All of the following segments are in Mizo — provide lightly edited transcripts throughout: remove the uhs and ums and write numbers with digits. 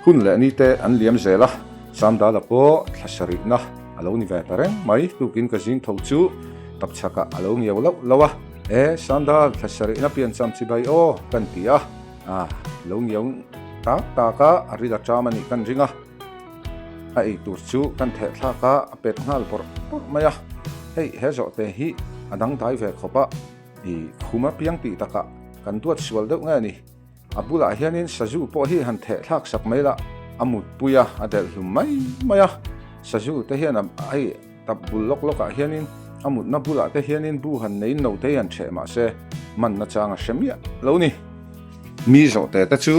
Hun leh ni te an liam zel a, Samdala pawh thla sarihna a lo ni ve ta reng mai. Tukin ka zing tho chu tapchhakah a lo ngiau loh loh a, E Samdal, thla sarihna piancham chibai aw kan ti a, a lo ngiau tak tak a, a ril a ṭam a nih kan ring a. A ei tur chu kan theh thlak a, a pet nghal bawrh bawrh mai a. Hei he zawhte hi a dangdai ve khawp a, i khum apiang tih takah kan duat sual deuh nge ni. A bulah hianin sazu pawh hi han theh thlak sak mai la, a mutpui a, a delh hlum mai mai a. Sazu te hian a hei tap bul lawk lawkah hianin a mutna bulah te hianin bu han neiin no te hi han ṭheh mah se man nachang a hre miah lo ni. Mi zawhte te chu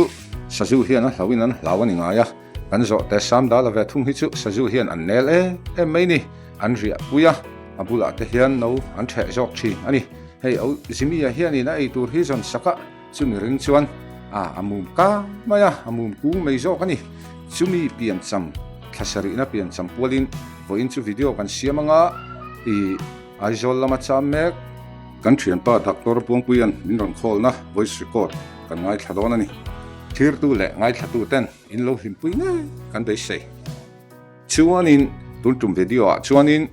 sazu hian a hlauhin an hlau a ni ngai a, kan zawhte Samdala ve thung hi chu sazu hian an nel em em mai ni, an riah pui a, a bulah te hian no an ṭheh zawk ṭhin a ni. Hei au Jimmy-a hianin a ei tur hi zawn sak a. Chumi ring chuan a a mum kang mai a, a mum kung mai zawk a ni. Chumi piancham, thla sarihna piancham pualin vawiin chu video kan siam anga i Aizawl lama cham mek. Kan thianpa Doctor Buangpuia'n min rawn khawlna voice record kan ngaithla dawn a ni. Thirtu leh ngaithlatu ten in lo hlimpui ngei kan beisei. Chuanin tun tum video ah chuanin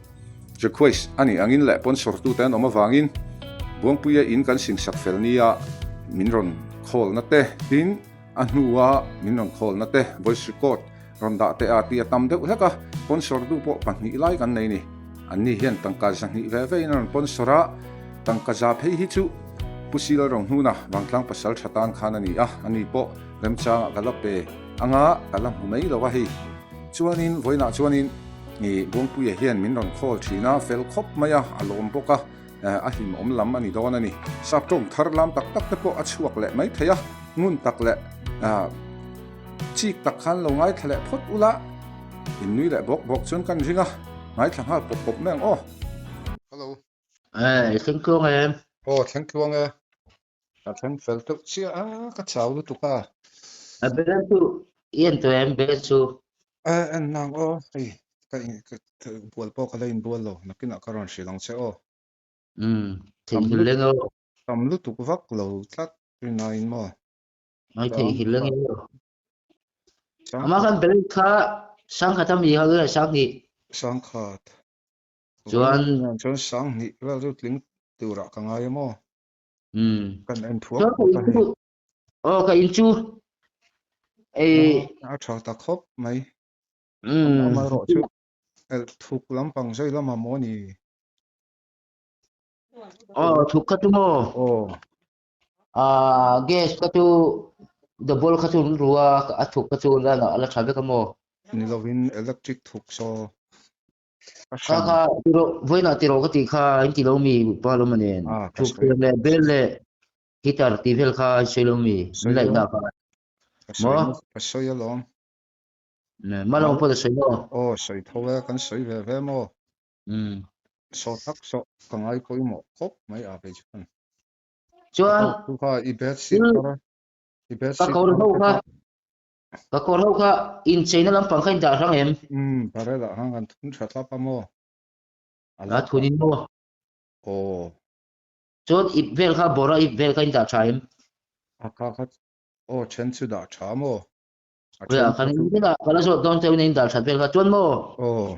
request a nih angin leh sponsor tute an awm avangin Buangpuia in kan singsak fel nia min rawn khawlna te tin a hnua min rawn khawlna te voice record rawn dah teh a tih a tam deuh hlek a, sponsor tu pawh pahnih lai kan nei ni. Anni hian tangka zahnih ve ve in a rawn sponsor a, tangka za phei hi chu Pu Sila Rohnuna Vangtlang pasal tha tan khan a ni a, ani pawh remchangah ka la pe anga ka la hmu mai lo a hei. Chuanin vawiinah chuanin ih Buangpuia hian min rawn call thin a, fel khawp mai a, a lawm bawk a, a hlimawm lam a ni dawn a ni. Sap tawng thar lam tak tak te pawh a chhuak leh mai thei a, ngun tak leh chik tak khan lo ngaithla leh phawt ula, in nui leh bawk bawk chuan kan ring a, ngaithla nghal pawp pawp mai ang aw. Hello. Eh, thleng tluang em? Aw, thleng tluang e. Ka thleng fel deuh chiah a, ka chau lutuk a. A bel chu i en tawh em bel chu? A en nang aw, hei ka in ka bual pawh ka la inbual lo, nakinah ka rawn hrilh ang che aw. Umm, theihnghilh leng aw. Tam lutuk vak lo tlat rinaiin maw. Ai theihnghilh leng aw. Amah khan bel kha sangkhat a mi kha nge sanghnih? Sangkhat. Chuan Chuan sanghnih vel chu tling turah ka ngai a maw. Umm. Kan en thuak Chuan ka thuak a in hei. chu aw ka in chu ei A tha ta khawp mai. Umm. Amaherawh chu elh thuk lampang zai lama maw ni? Aw thuk kha chu maw? Aw. Ah gas kha chu double kha chu an ru a, a thuk kha chu la la tha vek a maw? Ni lovin electric thuk saw Kha kha tiro vawiinah tiro ka tih kha in ti lo mi pa lo ma nen thukthleng leh bel leh heater tih vel kha i sawi lo mi min laih dah kha maw ka sawi alawm ma lo pawh ta sawi lo aw sawi tho e kan sawi ve ve maw saw tak saw ka ngai pawimawh khawp mai a kei chuan chuan kha i bed sheet thar i bed sheet ka kawr ho kha Ka kawr ho kha incheina lampang kha in dah hrang em? Umm, barrel ah khan kan thun tha thlap a maw? A thun in maw? Aw. Chuan ip vel kha bawra ip vel kha in dah tha em? A kha kha aw then chu dah tha maw? A then kha chu. Kan ka la zawt dawn cheu in in dah that vel kha chuan maw? Aw.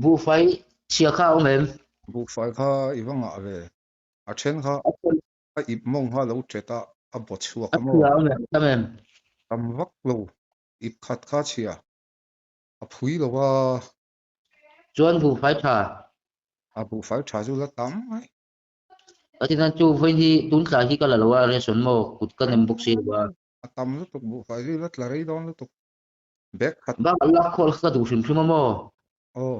Buhfai chhia kha a awm em? Buhfai kha i va ngah ve. A then kha a ip mawng kha a lo ṭet a, a baw chhuak a maw? A chhia awm em? Tam em? Tam vak lo, ip khat kha a chhia, a phui lo a. Chuan buhfai ṭha? A buhfai ṭha chu la tam mai. Ka ti nan chu vawiin hi tun tlai hi ka la lo a, ration maw kut ka nem bawk si lo a. A tam lutuk buhfai hi la tla rei dawn lutuk, bag khat. Bakah lak khawl kha ka duh hrim hrim a maw? Aw.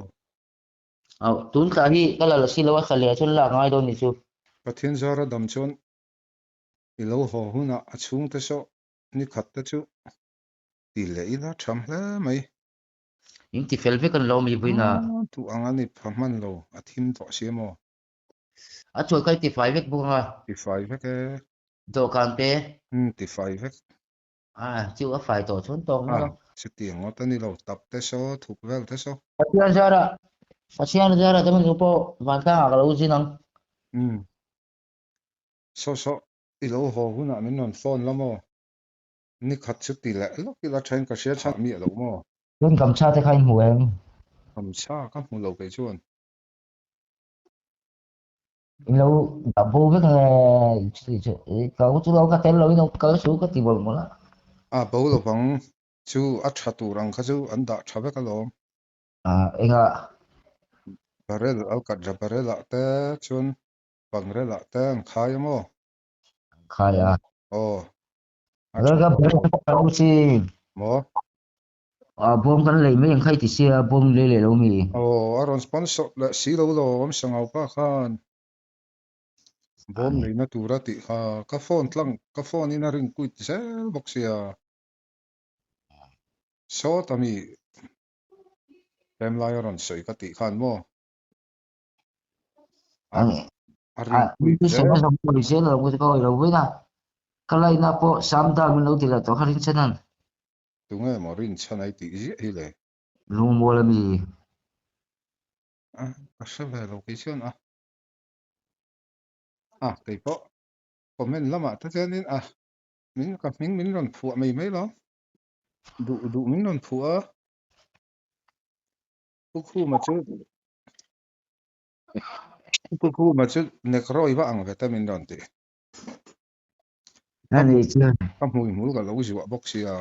Au, tun tla hi ka la la si lo a, thla leh chuan lak ngai dawn ni chu. Pathian zara dam chuan i lo haw hunah a chhungte saw ni khat te chu ti leh ila tham hle mai. In ti fel vek an lo mi vawiin a. Duh ang a ni pha hman lo, a thim tawh si emaw? A chuai kha i ti fai vek bawk anga. Ti fai vek e. Dawhkan te. Umm ti fai vek. A, chu a fai tawh chuan tawk mai a. Chutiang ngawt a ni lo, tap te saw, thuk vel te saw. Pathian zara, Pathian zara te hmun pawh vantlangah ka lo zin ang. Umm. Saw saw, i lo haw hunah min rawn phone la maw? Ni khat chu ti leh lawk ila thain ka hria chhan miah lo maw? Chuan gamchha te kha in hmu em? Gamchha ka hmu lo kei chuan. In lo dah bo vek nge ka u chu lo ka tel lo in kal su ka ti mawlh mawlh a. A bo lovang chu a tha tur ang kha chu an dah tha vek alawm. Engah? Barrel alkatra barrel ah te chuan bangrel ah te an khai a maw? An khai a. Aw. A Ka tha barrel ka lo chi. Maw? A bawm kan lei mai ang kha i ti sia, bawm lei leh lo mi? Aw, a rawn sponsor leh si lo lawm Sangau pa khan. Bawm leina tura tih kha ka phone tlang, ka phone in a ring quit zel bawk sia. Sawt a mi tlem lai a rawn sawi ka tih khan maw? A a ring quit zel. Ka laina pawh Samdal min lo ti leh tawh kha Rinchhanan. Tunge maw Rinchhan ai tih ziah hi le? Lungmual a mi. A, ka hre ve lo kei chuan a. A, kei pawh comment lamah te chuanin a, min ka hming min rawn phuah mai mai lo. Duh duh min rawn phuah a. Pu Khuma chu Pu Khuma chu Nekrawi va ang ve ta min rawn ti. A ni chuan. Ka hmui hmul ka lo zuah bawk sia.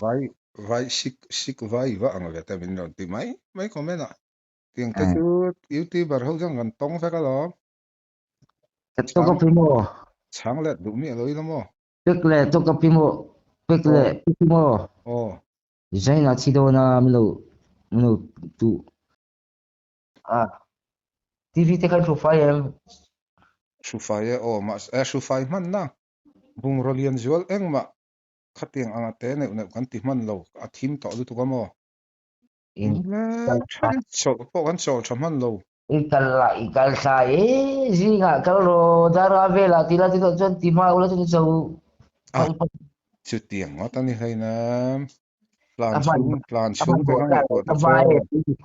Vai vai sik sik vai va ang ve ta min rawn ti mai mai comment ah. Tiang te chu youtuber ho chuan kan tawng vek alawm. Ka tawk a pi maw? Chhang let duh miah lo ila maw? Pek leh tawk a pi maw? Pek leh pi maw? Aw. Zaina thi dawn a min lo min lo tu. A TV te khan hrufai em? Hrufai e aw mahse eh hrufai hman na bungraw lian zual engmah khatiang anga te neuh neuh kan ti hman lo a thim tawh lutuk a maw? In Leng thain chawlh pawh kan chawl tha hman lo. I kal la i kal thla e zingah kal rawh dara velah ti la ti tawh chuan ti hma ula chu cho A chutiang ngawt a ni hleinem. Tlan chhung tlan chhung te ka ngaihtuah ta chuan.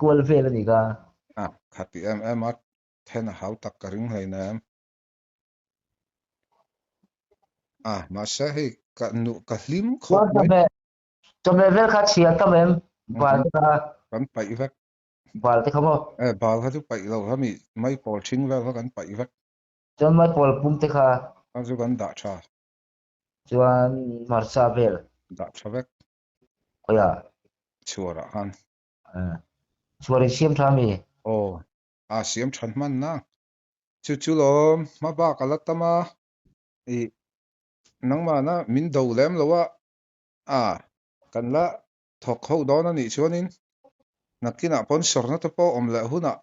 Kual vel a ni ka. A khati em em a then a hau tak ka ring hleinem. A mahse hei ka nuh ka hlim khawp mai. Chawhmeh vel kha chhia tam em? Bal te kha. Kan paih vek. Bal te kha maw? E, bal kha chu paih lo kha mi maipawl ṭhing vel kha kan paih vek. Chuan maipawl pum te kha. Kha chu kan dah ṭha. Chuan hmarcha vel. Dah ṭha vek. Khawiah? Chhuarah khan. E, chhuar in siam ṭha mi? Aw, a siam ṭha hman na. Chu chu lawm, hma bak a la tam a. Ih, nangmahna min do lem lo a, A, kan la thawk ho dawn a nih chuanin nakinah pawn sawrna te pawh awm leh hunah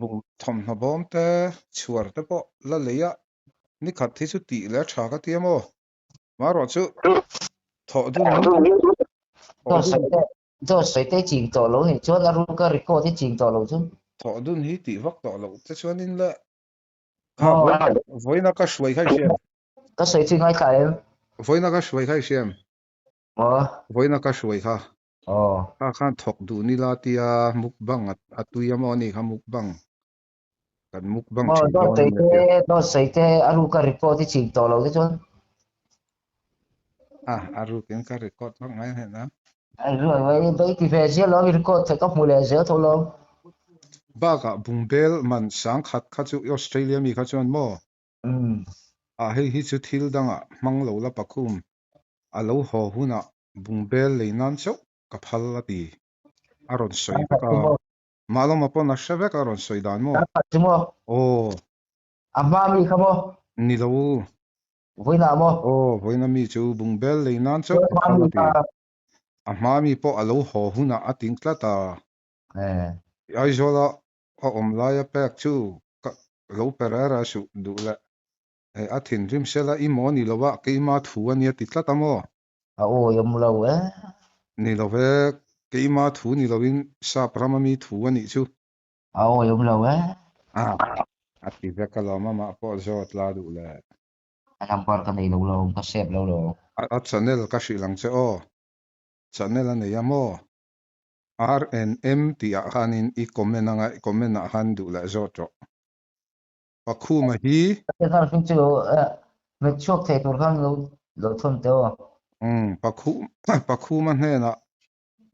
bung thawmhnaw bawm te, chhuar te pawh la lei a, nikhat hi chu tih leh a tha ka ti a maw? Marawh chu thawh dun hi thawh dun Dawt sawi te ching tawh lo nih chuan a ruka record hi ching tawh lo chu. Thawh dun hi tih vak tawh loh te chuanin le Kha vawiina ka hruai kha i hriat. Ka sawi chu i ngaithla em? Vawiina ka hruai kha i hria em? Aw. Vawiina ka hruai kha. Aw. Kha khan thawk duh ni la tia mukbang a tui a maw a ni kha mukbang. Kan mukbang thin dawn a nia tia. Dawt sawi te a ruka record i ching tawh lo te chuan. A, a rukin ka record vak ngai hneh na. Bei ti ve zel lo, i record theih ka hmu leh zel tho lo. Bakah bungbel man sangkhat kha chu Australia mi kha chuan maw? A hei hi chu thil dangah hmang lo la pakhum a lo haw hunah bungbel lei nan chauh ka phal a ti. A rawn sawi vek a. Mahlawma pawn a hre vek a rawn sawi dan maw? Aw. A hma mi kha maw? Ni lo. Vawiinah maw? Aw, vawiina mi chu bungbel lei nan chauh ka phal a ti. A hma mi pawh a lo haw hunah a ting tlat a. Aizawla a awm laia pek chu ka lo pe reh reh suh duh leh. Hei a thinrim sela i maw ni lova keima thu a nia ti tlat a maw? A awi awm lo e. Ni lo ve, keima thu ni loin sap rama mi thu a nih chu. A awi awm lo e. A, a ti vek alawm amah pawh zawt la duh le. A number ka nei lo lo, ka save lo lo. A channel ka hrilh ang che aw. Channel a nei a maw? RNM tih ah khanin i comment anga i comment ah khan duh leh zawt rawh. Pakhuma hi. Heng chu hmet chhuak thei tur khan lo. Lo thawn teh aw. Umm Pakhum Pakhuma hnenah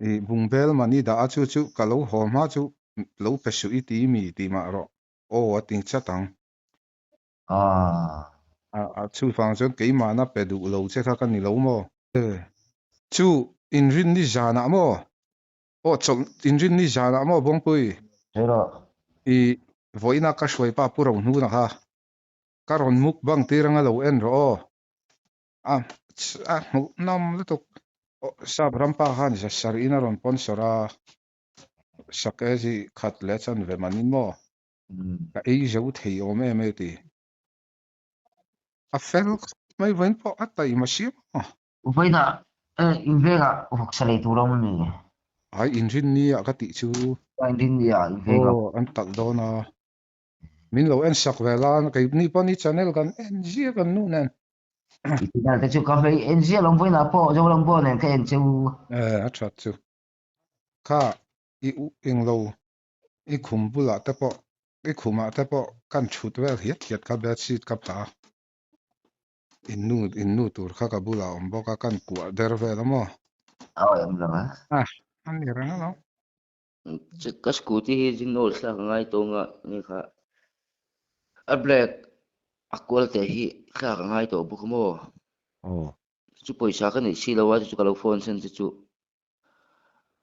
i bungbel mani dah a chu chu ka lo haw hma chu lo pe suh i ti mi tih mah rawh aw a ti chat ang. Aaa. A a chuvang chuan keimahna pe duh lo che kha ka ni lo maw? Chu inrinni zanah maw? Aw chawlh inrinni zanah maw Bawngpui? Hei rawh. I vawiina ka hruai pa Pu Rohnuna kha ka rawn mukbang tir anga lo en rawh aw. A a hmuh nawm lutuk. Aw sap rampa khan za sarih in a rawn sponsor a, sake zi khat leh chan ve manin maw? Ka ei zo thei awm em e ti. A fel khawp mai vawiin pawh a taima siam a. Vawiinah invengah vawksa lei tur a awm a mi? Ai inrinni ah ka tih chu. Inrinni ah invengah. Aw an talh dawn a. Min lo en sak ve la keini pawh ni channel kan en ziah kan nu nen. I channel te chu ka hmei en ziah lo vawiinah pawh Zoram pawh nen ka en che u. Eh a that chu. Kha i u englo I khum bulah te pawh, i khumah te pawh kan thut vel hiat hiat kha bedsheet ka phah a, in nu in nu tur kha ka bulah a awm bawk a, kan kuah der vel a maw? A awm lo a. A, a ni reng alawm. Ka scooty hi zing nawl thlak a ngai tawng a, nge kha a brake a kual teh hi thlak a ngai tawh bawk a maw? Aw. Chu pawisa ka neih si lo a, chu chu ka lo phone sen che chu.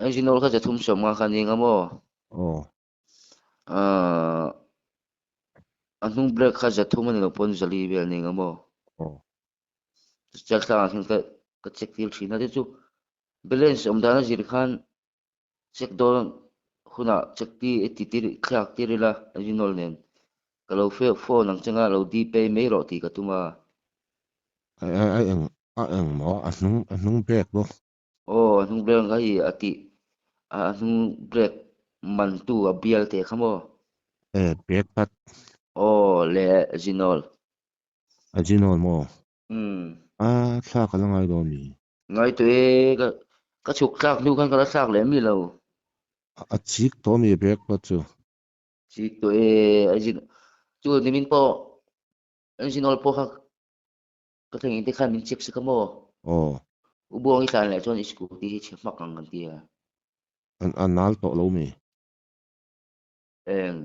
Engine oil kha zathum sawmnga kha ni anga maw? Aw. Ahh a hnung brake kha zathum a ni lo pawn zali vel ni anga maw? Aw. Chaltlang ah hian ka ka check tir thin a, chu chu balance awm dan a zir khan check dawn hunah check tir ti tir thlak tir ila engine oil nen ka lo phone ang changa lo dpay mai rawh tih ka tum a. A a eng a eng maw a hnung a hnung brake bawk. Aw a hnung brake kha hi a tih a hnung brake man tu a bial teh kha maw? E brake pad. Aw le Zinol. A Zinol maw? Umm. A thlak a la ngai dawn mi? Ngai tawh e ka ka chhuk thlak hnu khan ka la thlak leh mi lo. A chik tawh mi brake pad chu? Chik tawh e a Zin chu nimin pawh Zinol pawh kha Ka thleng in te khan min check sak a maw? Aw. U Buang i tlan leh chuan i scooty hi chhe hmak ang kan ti a. An a nal tawh lo mi? Eng.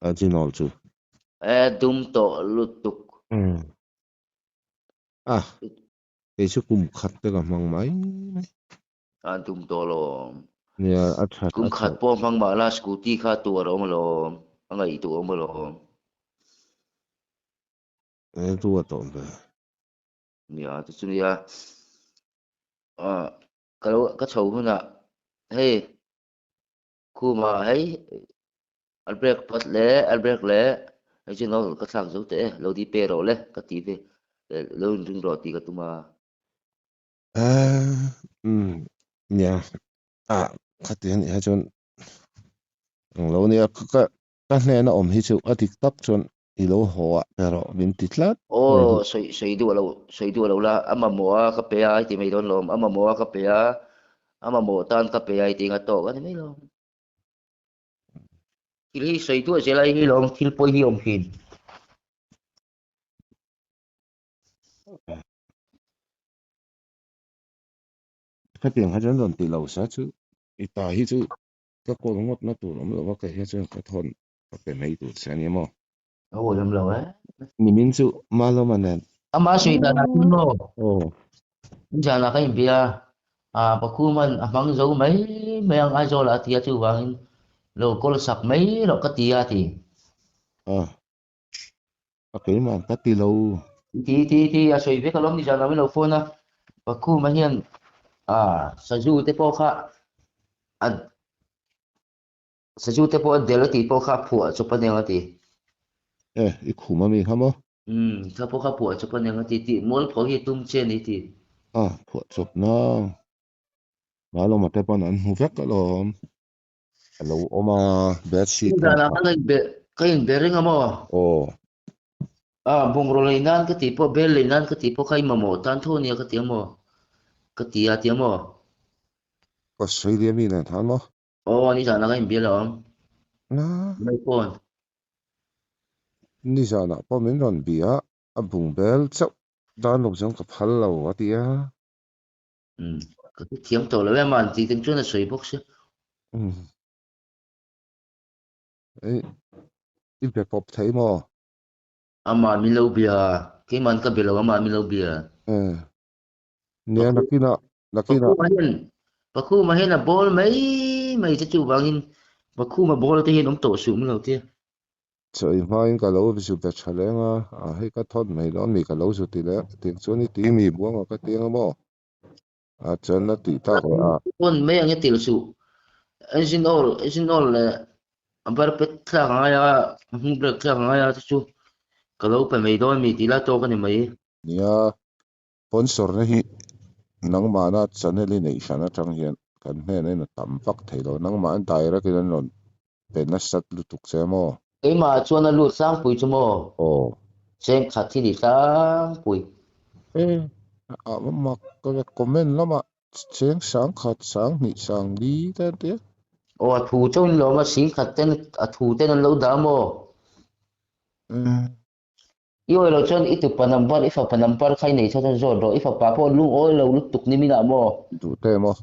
A chinol chu. E dum tawh lutuk. Umm. A. Kei chu kum khat te ka hmang mai mai. A dum tawh alawm. Nia a that Kum khat pawh hmang mah la scooty kha tuar a awm alawm. A ngaihtuah awm alawm. E tu a tawm ve. Nia ti chu nia. Ah ka lo ka chho hunah hei khuma hei a break pat leh a break leh hei chu no ka thlak zo teh e lo di pe rawh le ka ti ve lo in ring rawh tih ka tum a. Ah umm nia ah khati a nih hi chuan englo nia ka ka hnena awm hi chu a dik tak chuan I lo haw ah pe rawh min ti tlat mai Aw, sawi sawi duh lo, sawi duh lo la, a mamawh a ka pe a i ti mai dawn lawm, a mamawh a ka pe a, a mamawh tan ka pe a i ti nga tawk a ni mai lawm. Thil hi sawi duah zel a hi lawm thil pawi hi awm thin. Khatiang kha chuan rawn ti lo sa chu i ta hi chu ka kawl ngawt na tur awm lo a, kei hi chuan ka thawn Ka pe mai tur che a ni maw? A awi awm lo e. Nimin chu Malawma nen. Ama sawi dan ah chuan maw? Aw. Nizan ah ka inbia a, Pakhuman a hmang zo mai mai ang Aizawl ah a ti a, chuvangin lo kawl sak mai rawh ka ti a ti. A, a keimah ka ti lo. Ti ti ti a sawi vek alawm nizan ah min lo phone a, Pakhuma hian a sazu te pawh kha a Sazu te pawh a del a tih pawh kha a phuah chawp a nia a ti. E, i khum a mi kha maw? Umm, kha pawh kha phuah chawp a nia a ti tih mualpho hi a tum che a ni ti. A, phuah chawp na. Malawma te pawn an hmu vek alawm. A lo awm a, bedsheet kan Nizanah khan ka inbe, ka inbe reng a maw? Aw. A, bungraw lei nan ka tih pawh, bel lei nan ka tih pawh kha i mamawh tan tho a nia ka ti a maw? Ka ti a ti a maw? Australia mi nen khan maw? Aw nizanah ka inbial a awm. Na. Mai pawn. Nizanah pawh min rawn bia a, a bung bel chauh. Dan lo chuan ka phal lo a ti a. Umm ka hre thiam tawh lo em a an tih chuan a sawi bawk sia. Umm ei i be pawp thei maw? Amah min lo bia, keimah ka be lo amah min lo bia. Eh nia nakinah nakinah. Pakhuma hian Pakhuma hian a ball mai mai che chuvangin Pakhuma ball te hian awm tawh suh min lo tia. Chawi hmain ka lo zu be tha leng a, a hei ka thawt mai dawn mi ka lo zu ti leh tiang chuan i ti mi buanga ka ti anga maw? A chuan a tih tak leh a. Pawn mai ang e til suh. Engine oil engine oil leh a bar pet thlak a ngai a, hnung brake thlak a ngai a te chu ka lo pe mai dawn mi tih lai tawk a ni mai. Nia, sponsor na hi nangmahna channel i neih hran atang hian kan hnenah in a tam vak thei lo. Nangmah an direct in an rawn pe nasat lutuk che maw? Keimah chuan a lut tlangpui chu maw? Aw. Cheng khat hi ni tlangpui. E, a va mak ka ve comment lamah cheng sang khat, sang hnih, sang li te an ti a. Aw a thu chauhin lawm a, sing khat ten a thu ten an lo dah maw? Umm. I awi loh chuan i tupa number, i fapa number kha i nei chho chuan zawt rawh. I fapa pawh lungawi lo lutuk ni minah maw? Duh te maw?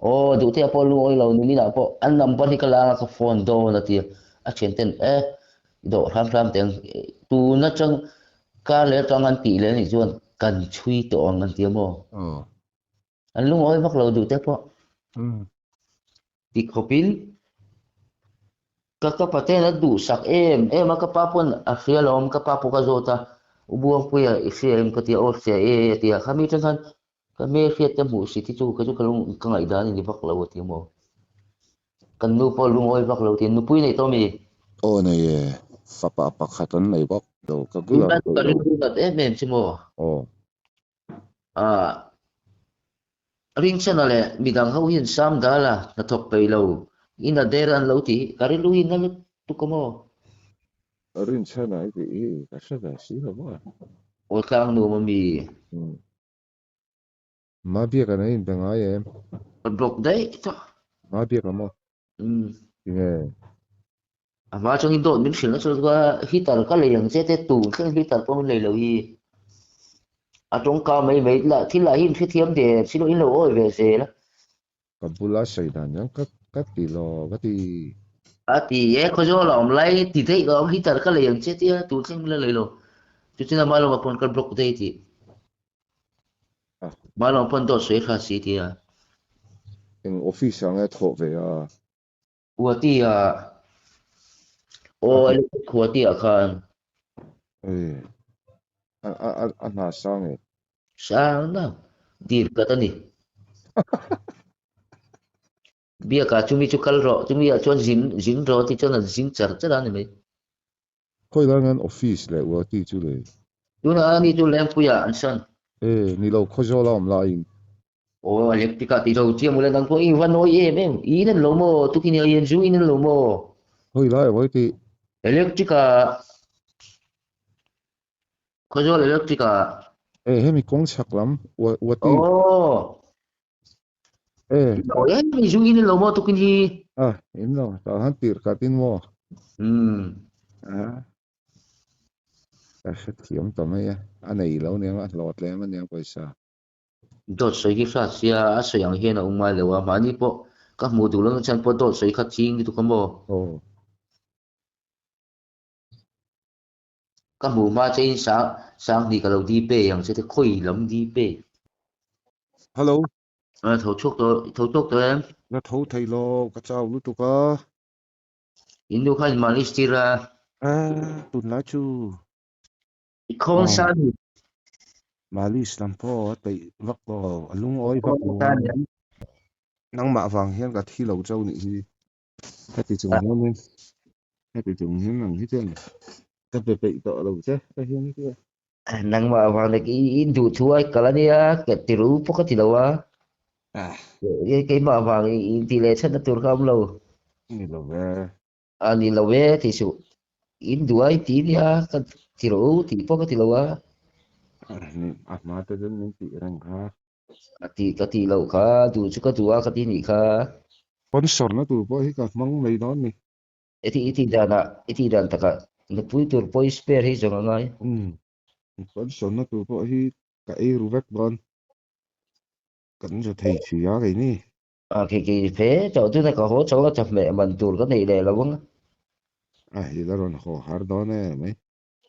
Aw, duh te pawh lungawi lo ni minah pawh an number hi ka la anga ka phone dawn a ti a. A thian ten e, i dawh hram hram teh ang, tun atang kar leh atang an tih leh anih chuan kan chhui tawh ang an ti a maw? Aw. An lungawi vak lo duh te pawh. Ti khawpin ka ka paten a duhsak em em a, ka pa pawn a hria lo awm, ka pa pawh ka zawt a, U Buangpuia i hria em ka ti a, aw hria e a ti a, khami atang khan ka hmel hriat te hmuh si te chu kei chu ka lung ka ngaihdan a ni vak lo a ti maw. Kan nu pawh lungawi vak lo tiin nupui nei tawh mi? Aw nei e, fapa pakhat an nei bawk lo, ka bulah Tunlai chu ka rilru nat em em che maw? Aw. Ah, Ringchana leh midang ho hian Sam Dala hnathawk peih lo in a der an lo ti hi ka rilru hi na lutuk a maw? Rinchana i tih hi ka hre ve si lo maw? Aw tlang nuam a mi? Umm. Mabiaka nei in be ngai em? Ka block daih tawh. Mabiaka maw? Umm. Tinge? A hma atangin dawt min hrilh nasa lutuk a, heater ka lei ang che te tun thleng heater pawh min lei lo hi. A tawngka mai mai lah thil lah hi in hrethiam der si lo in lo awi ve zel a. Ka bula sawi dan hian ka ka ti lo ka ti. A ti e, khawzawl a awm lai ti daih lo awm heater ka lei ang che tia tun thleng min la lei lo. Chutin a Malawma pawn ka block daih tih. Malawma pawn dawt sawi hra si tia. Eng office ah nge thawh ve a? Khuati ah aw electric khuati ah khan. Ee a a a a hna sang e. Sang na dil kat a ni. Biakah chumi chu kal rawh chumi ah chuan zin zin rawh tih chuan an zin char char a ni mai. Khawi lai ngan office leh uati chu le? Tunah ani chu Lengpuiah an san. E, ni lo Khawzawl a awm laiin. Aw, electric ah ti zo chiah mawle nang pawh i va nawi em em, i in an lo maw, tukin i an zu in an lo maw? Khawi lai awm ti? Electric ah, Khawzawl electric ah. E, hemi kawng chhak lam, uati. Aw. E. Nawi em i zu in an lo maw tukin hi? A, in lo, tah khan tirh khat in maw? Umm. A, ka hrethiam ta mai a, a nei lo aniang a hlawh tlem aniang pawisa. Dawt sawi hi hrat sia, a sawi ang hian a awm ngai lo a, mahni pawh ka hmuh duh lohna chhan pawh dawt sawi kha ching lutuk a maw? Aw. Ka hmuh hma che in sang sanghnih ka lo di pay ang che te khawi lam di pay. Hello. A tho chhuak tawh tho chhuak tawh em? La tho thei lo, ka chau lutuk a. In nu khan malis tir a. A, tunlai chu. I khawng sa ni. Malis lam pawh a peih vak lo, a lungawi vak lo. Nangmah vang hian ka thi lo chauh nih hi. Heti chung hianin, heti chung hian ang hi chuan ka pe peih tawh lo che ka hian tia. Nangmah vang leh i duh thu a kal a nia, ka ti ru pawh ka ti lo a. Keimah vang i tih leh chhanna tur kha a awm lo. Ni lo ve. A ni lo e tih suh. In duh a i ti nia, ka ti rawh u tih pawh ka ti lo a. A hma te chuan min tih reng kha. A ti ka tih loh kha, duh chu ka duh a ka ti nih kha. Sponsor na tur pawh hi ka hmang mai dawn ni. I tih i tih danah i tih dan takah nupui tur pawh i spare hi zawng a ngai. Umm, sponsor na tur pawh hi. Ka ei ru vek dawn. Kan za thei si a kei ni. A khi khi fe tawh tuna ka haw chho a chawhmeh man tur ka nei leh lo ang. A i la rawn haw har dawn e mai.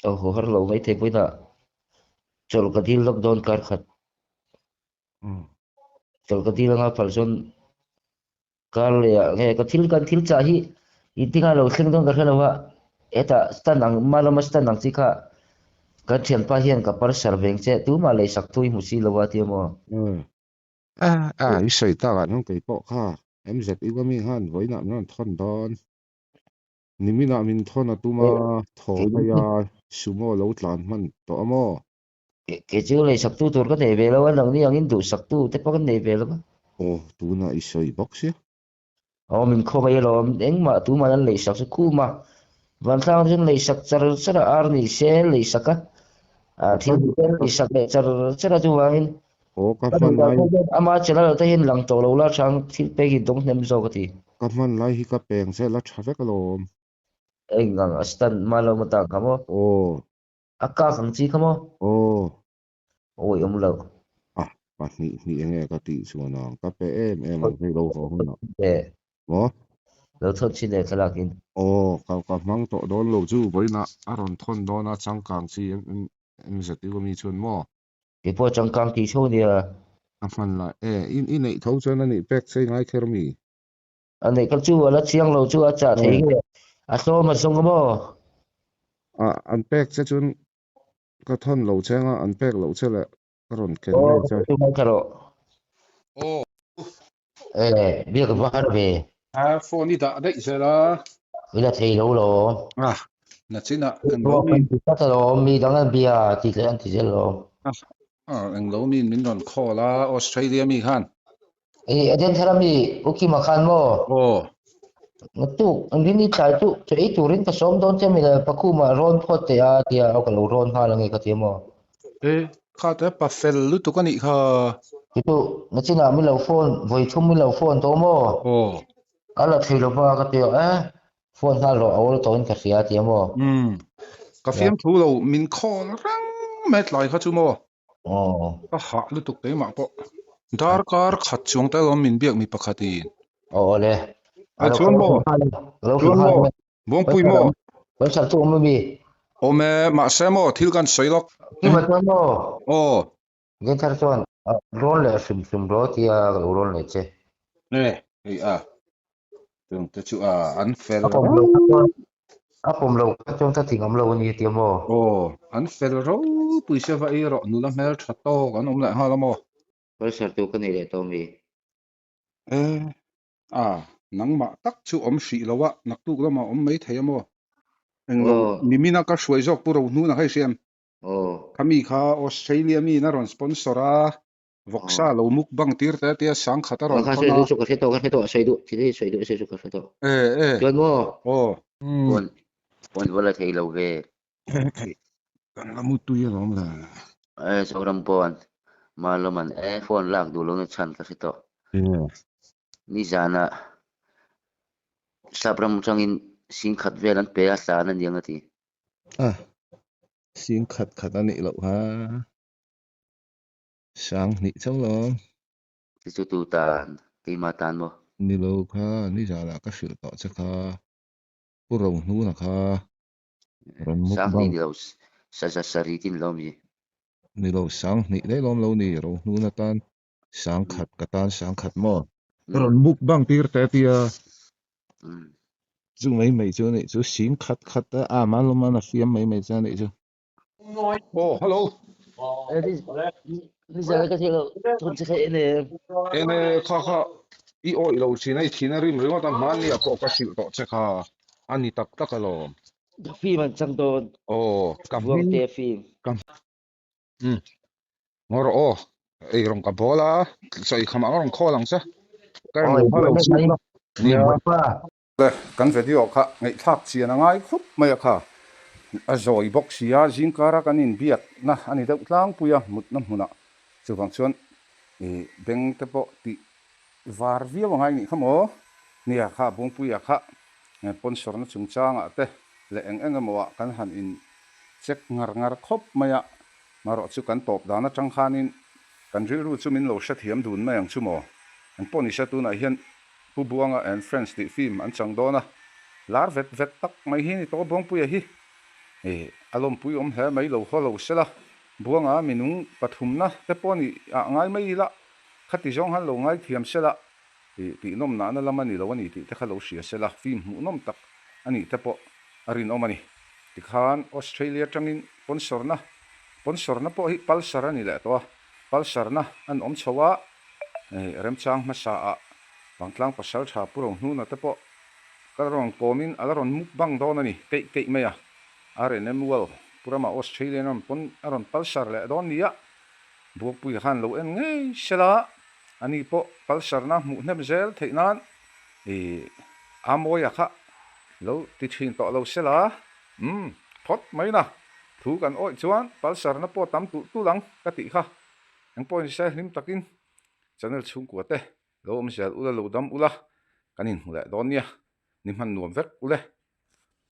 Aw haw har lo mai thei pawhin a chawlh ka dil lawk dawn kar khat. Chawlh ka dil anga phal chuan kar leh ah nge ka thil kan thil chah hi intinga lo thleng dawn ka hre lo a, hetah stand ang hma lama stand ang chi kha kan thianpa hian ka parcel veng che tumah leisak thu i hmu si lo a tia maw? A a i sawi tak ah chuan kei pawh kha MZU ka mi khan vawiinah min rawn thawn dawn. Niminah min thawn a tum a, thaw phei a, sumo lo tlan hman tawh a maw? Kei chu leisaktu tur ka nei ve lo a, nangni angin duhsaktu te pawh ka nei ve lo a. Aw, tunah i sawi bawk sia. Aw, min khawngaih alawm, engmah tumah an leisak chu khum a, vantlang chuan leisak char char a, ar ni se leisak a, thil duh te an leisak leh char char a, chuvangin Aw, ka ka hman duh dan lai. pawh hian ama channel te hian lang tawh lo la chang thil pek hi dawng hnem zawk a ti. Ka hman lai hi ka peng zel a tha vek alawm. Eng ang a stand hma lo maw tak kha maw? Aw. A kak ang chi kha maw? Aw. Awi awm lo. A, pahnih hnih enge ka tih chuan ang ka pe em em ang hei lo haw hunah. E. Maw? Lo thawn chin e thlalak in. Aw, ka ka hmang tawh dawn lo chu vawiinah a rawn thawn dawn a changkang chi MZU ami chuan maw? Kei pawh changkang tih tho nia. A hman lah e, i i neih tho chuan a nih pek che i ngai kher mi? A neih kha chu a la chiang lo chu a chah thei nge a hlawm a zawng a maw? A, an pek che chuan ka thawn lo che anga an pek loh che leh ka rawn ken ngei che. Aw, ka ngaithla rawh. Aw. E, biak va har ve. A, phone i dah daih zel a. I la thei lo lawm. A, nachinah englo mi. Kan ti tlat alawm, mi dang an bia tih leh an ti zel alawm. A, englo miin min rawn call a, Australia mi khan. Ei, Eden thar ami U Kima khan maw? Aw. Naktuk, an rin i tlai chu chaw ei turin ka sawm dawn che mi le, Pakhuma rawn phawt teh a tia, aw ka lo rawn nghal ange ka ti a maw? E, kha te pa fel lutuk a nih kha. Chu, nachinah min lo phone, vawi thum min lo phone tawh maw? Aw. A la thei lo va ka ti a, e, phone nghal rawh, a awl tawhin ka hria a ti a maw? Umm, ka fiamthu lo, min call reng mai tlai kha chu maw? Aw. Ka hah lutuk keimah pawh. Darkar khat chuang te alawm min biak mi pakhat in. Aw awle. A chuan maw? Chuan maw? Buangpui maw? Website chu awm ami? Awm e, mahse maw thil kan sawi lawk. Kima chuan maw? Aw. Genthar chuan rawn leh hrim hrim rawh tia ka lo rawn leh che. E, hei a. Chung te chu a an fel A pawm lo kha chuan a pawm lo kha chuan ka ti ngam lo a ni tia maw? Aw, an fel ropui sia va ei rawh nula hmel tha tawk an awm leh nghal a maw? Pressure tu ka nei leh tawh mi? E, a, nangmah tak chu awm hrih lo a, naktuk lamah awm mai thei a maw? Englo, nimina ka hruai zawk pu Rohnuna kha i hriam? Aw. Khami kha Australia miin a rawn sponsor a, Vawksa lo mukbang tir te tia sang khat a rawn thawn a. Chu ka hre tawh, ka hre tawh, sawi duh, thil hi sawi duh se chu ka hre tawh. E, e. Chuan maw? Aw. Phone, phone va la thei lo ve. Thei, kan la mutui alawm le. E, Zoram pawn, Malawman e, phone lak duh lohna chhan ka hre tawh. E. Nizanah Sapram atangin sing khat vel an pe a, tlan a niang a ti. A, sing khat khat a nih loh kha. Sang hnih chauh lo. Ti chu tu tan, keimah tan maw? Ni lo kha, nizanah ka hrilh tawh che kha, Pu Rohnuna kha rawn muk Sang hnih bang. ni lo, saza sarih tin lo mi? Ni lo, sang hnih daih lawm lo ni, Rohnuna tan sang khat, ka tan sang khat maw? Rawn muk bang tir teh tia. Chu mai mai chu a nih chu, sing khat khat a, a malawm a fiam mai mai chu a nih chu. Oh, hello. Enge kha kha i awih lo thin a, i thin a rim ringawt a, hmanni ah pawh ka hrilh tawh che kha a ni tak tak alawm. Film an chang dawn. Aw, ka hming film. Ka um ngaw rawh aw, ei rawn ka bawl a, sawi khamah ka rawn call ang che. Ka rawn hma lo chhuk la. Nia. Le, kan video kha ngaihthlak chian a ngai khawp mai a kha. A zawi bawk si a, zingkara kan inbiakna a ni deuh tlangpui a, mutna hmunah. Chuvang chuan i beng te pawh tih var viau a ngai nih kha maw? Nia kha Buangpuia kha sponsor-na chungchangah te leh eng eng emaw ah kan han in check ngar ngar khawp mai a. Marawh chu kan tawp dan atang khanin kan rilru chu min lo hrethiam dun mai ang chu maw? Eng pawh nise tunah hian Pu Buanga and Friends tih film an chang dawn a, lar vet vet tak mai hi ni tawh Buangpuia hi ih a lawmpui awm hle mai lo haw lo sela, Buanga minung pathumna te pawh nih ah ngai mai ila khati zawng han lo ngaithiam sela ih tih nawm nahna lam a ni lo a ni tih te kha lo hria sela film hmuhnawm tak a nih te pawh a rinawm a ni. Tikhan Australia atangin sponsor-na sponsor-na pawh hi Pulsar a ni leh tawh a, Pulsar-na an awm chho a, hei remchang hmasa ah Vangtlang pasal tha Pu Rohnuna te pawh ka rawn kawmin a la rawn mukbang dawn a ni keih keih mai a, RNM World Pu Rama Australian a rawn pawn a rawn Pulsar leh dawn nia, Buangpuia khan lo en ngei sela ani pawh Pulsar-na hmuh hnem zel theih nan Ih, a mawia kha lo ti thin tawh lo sela, umm, phawt mai na, thu kan awih chuan Pulsar na pawh tam tulh tulh ang ka tih kha. Engpawh ni se hlim takin channel chhungkua te lo awm zel ula lo dam ula kan inhmu leh dawn nia, ni hman nuam vek ule.